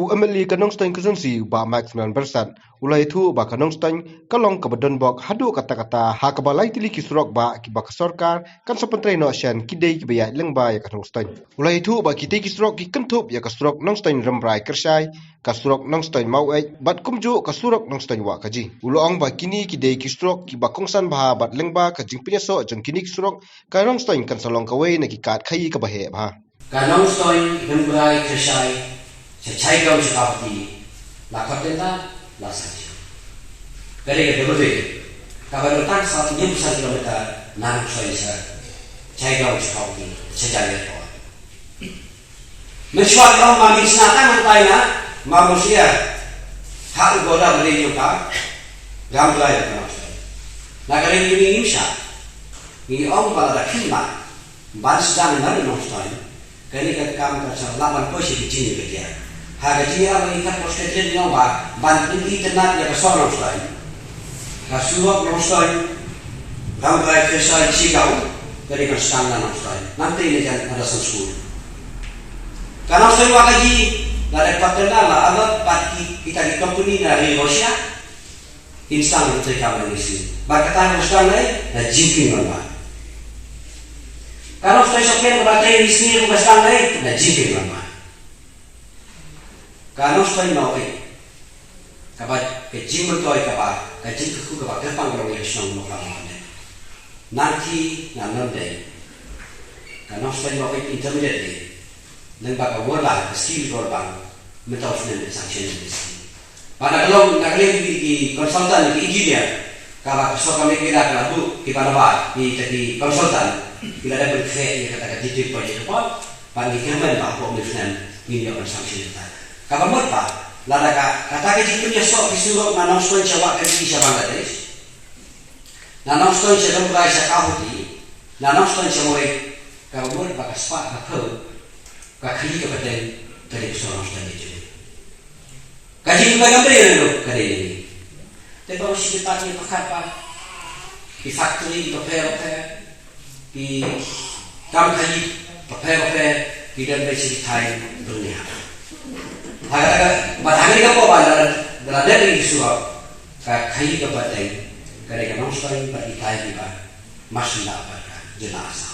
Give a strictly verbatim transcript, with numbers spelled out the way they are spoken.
U M L A ka Nongstoiñ Constituency, Bah Max Melwan Byrsat, u la ïathuh ba ka Nongstoiñ ka long kaba donbok haduh katta katta, ha kaba lai tylli ki surok ba kiba ka sorkar kan sa pyntrei noh shen ki dei kiba ïaid lyngba ïa ka Nongstoiñ. U la ïathuh ba kitei ki surok ki kynthup ïa ka surok Nongstoiñ Rambrai Kyrshai, ka surok Nongstoiñ Maweit, bad kumjuh ka surok Nongstoiñ Wahkaji. U la ong ba kine ki dei ki surok kiba kongsan bha bad lyngba ka jingpynïasoh jong kine ki surok, ka Nongstoiñ kan sa long kawei na ki kad khaïi kaba heh bha. Ka Nongstoiñ Rambrai Kyrshai, sha Chaigaon sha Kawhati, la khot tender, la sanction. Ka dei ka double lane, kaba don tang saw hynñiew phew san kilometer na Nongstoiñ sha Chaigaon sha Kawhati, sha Jaiaw. Mynshuwa ka ong ba ngin shna tang hangtai na Mawmushia, ha u border ba dei jong ka Rambrai bad ka Nongstoiñ. Na ka liang jong ngi ngim shah, ngi ong ba lada khim bha ban sdang na Nongstoiñ, kane ka kam kan sa lah ban poi sha ka jingïakhun. Ha ka jingïakhun ngi kat pos ka jingïakhun ba ban pynitynnad ïa ka sor Nongstoiñ, ka surok Nongstoiñ Rambrai Kyrshai Chaigaon, kane kan sdang na Nongstoiñ, nangta na jan Anderson School. Ka Nongstoiñ Wahkaji, la dep pat tender, la allot pat ki, kita ki company na ri Russia, kin sdang na ka treikam na ka sngi. Bad kata ka sdang na, na jingkieng rangbah. Ka Nongstoiñ Sohklen kaba trei na ka sngi ruh ka sdang na, na jingkieng rangbah. Ka Nongstoiñ Maweit, kaba ka jingmyntoi kaba, ka jingkyrkhu kaba kyrpang ka long ïa ka shnong Mawklam Mawklam. Nangta na Nongdeng, ka Nongstoiñ Maweit Intermediate Lane, lyngba ka World Bank, ka scheme World Bank, mynta u snem ka sanction ïa ka scheme. Bad na ka long, na ka liang ki, ki consultant, ki engineer, kaba ka sorkar Meghalaya ka la buh kiba nabar, kita ki consultant, ki la dep ban khreh ïa kata ka detail project report, bad ngi kyrmen ba hapoh une u snem ngin ïoh ban sanction ïa kata. Kaba mut ba, lada ka, kata ka jingpynïasoh ki surok na Nongstoiñ sha Wahkaji sha Bangladesh, na Nongstoiñ sha Rambrai sha Kawhati, na Nongstoiñ sha Maweit, kaba mut ba ka spah ka phew, ka khaïi ka pateng, ka dei ka sor Nongstoiñ ka jong ngi. Ka jingkyrmen kam dei ïa ngi, ka dei ïa ngi. Te ba u shu ïa pat ïa pyrkhat ba ki factory bapher bapher, ki kam khaïi bapher bapher, ki don beit sha ki thaiñ byrngia. Ha kata ka, bad ha kane ka por ba la, la dep ïa ki surok, ka khaïi ka pateng, ka dei ka Nongstoiñ bad ki thaiñ kiba marshen da bad ka jylla Assam.